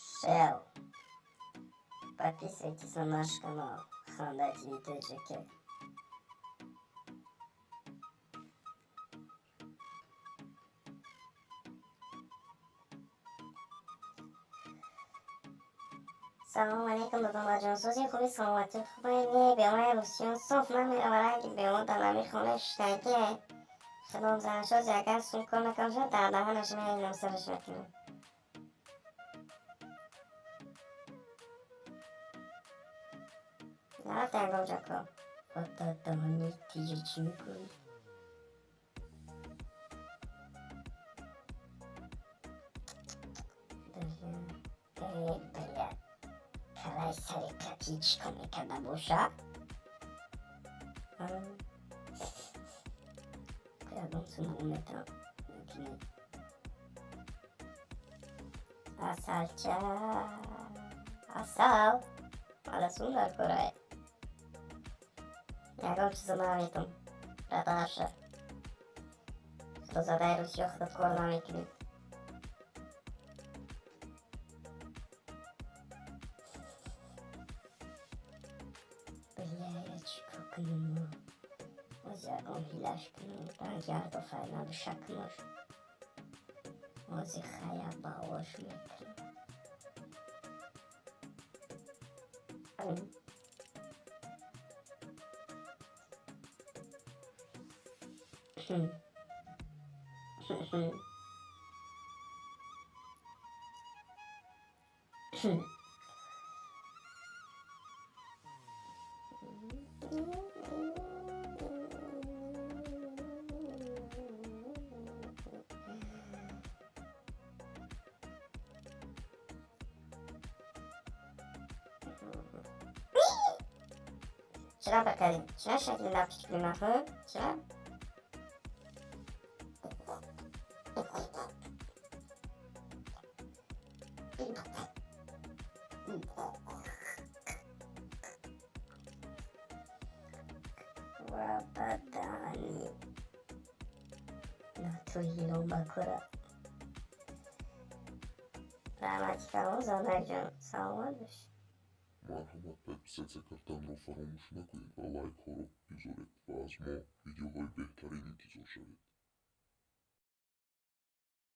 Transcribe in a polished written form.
Шел. Подписывайтесь на наш канал Ханда ТВ Таджики. Салом алейкум, додомаҷон. Сӯзи хуби, саломатӣ хубе? Не, бемои русиён соф намеравад, ки бемо дар намихона шитаге. Худом заншози, агар сум кор накунад, дар даҳанаш меинам, сараш мекунам. Нарафта ягон ҷо кор. Худо дони, тиҷа чӣ мекунӣ? Бля, калаи сари кати чӣ кор мекарда бошад? Ягон сум метавон. Асалча, асал, мада сум дар корае. Ягон чизо наметам. Радаша. Худозадаи русиё, худат кор намекунӣ. Бля, я чӣ кор кунам? Оз ягон ҳилаш кунам. Ранги ардофай набиша кунаш. Ози хая ба ош мекунам. Чира бакарӣ? Чира шакли лапчикли махӯ? Чира? Ва бадани натуҳило бакура. Раҳмати калон, Занакҷон, саломат бош. Марҳамат, подписаться карданро фаромӯш накунед ва лайкҳоро бигузоред ва аз мо видеоҳои беҳтарин интизор шавед.